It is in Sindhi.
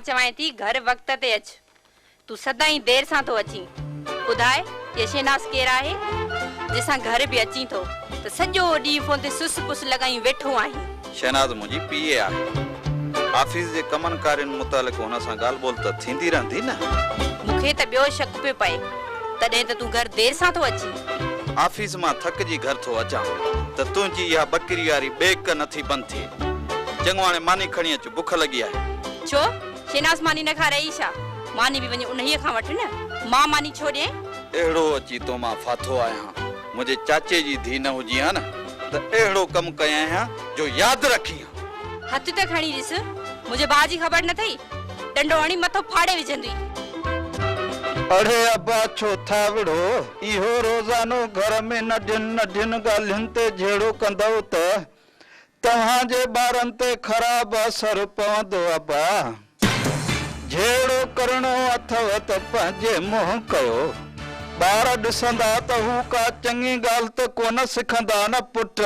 چوانء ٿي گهر وقت تي اچ. تون سدائين دير سان ٿو اچين. ٻڌاء هيء شهناز ڪير آهي؟ جنهن سان گهر به اچين ٿو ته سڄو ڏينهن فون تي سس پس لڳايون ويٺو آهين. شهناز منهنجي پي اي آهي. آفيس جي ڪمن ڪارين متعلق هن سان ڳالهه ٻولهه ته ٿيندي رهندي نه. مون کي ته ٻيو شڪ پيو پئي. تڏهن ته تون گهر دير سان ٿو اچين. آفيس مان ٿڪجي گهر ٿو اچان ته تنهنجي اها ٻڪري واري ٻيڪ نه ٿي بند ٿئي. چڱو هاڻي ماني کڻي اچ، بک لڳي آهي. ڇو؟ شهناز ماني نه کارائي ڇا؟ ماني به وڃي انهيء کان وٺ نه. مان ماني ڇو ڏئين؟ اهڙو اچي تو مان ڦاٿو آهيان. منهنجي چاچي جي ڌيء نه هجين ها نه ته اهڙو ڪم ڪيائين ها جو ياد رکين ها. هٿ ته کڻي ڏس، منهنجي ڀاء جي خبر نه اٿئي؟ ڏنڊو هڻي مٿو ڦاڙي وجهندوئي. اڙي ابا ڇو ٿا وڙهو؟ اهو روزانو گهر ۾ ننڍين ننڍين ڳالهين تي جهيڙو ڪندؤ ته توهان جي ٻارن تي خراب اثر پوندو ابا. جهيڙو ڪرڻو اٿئو ته پنهنجي منهن ڪيو. ٻار ڏسندا ته هو ڪا چڱي ڳالهه ته ڪونه سکندا نه پٽ.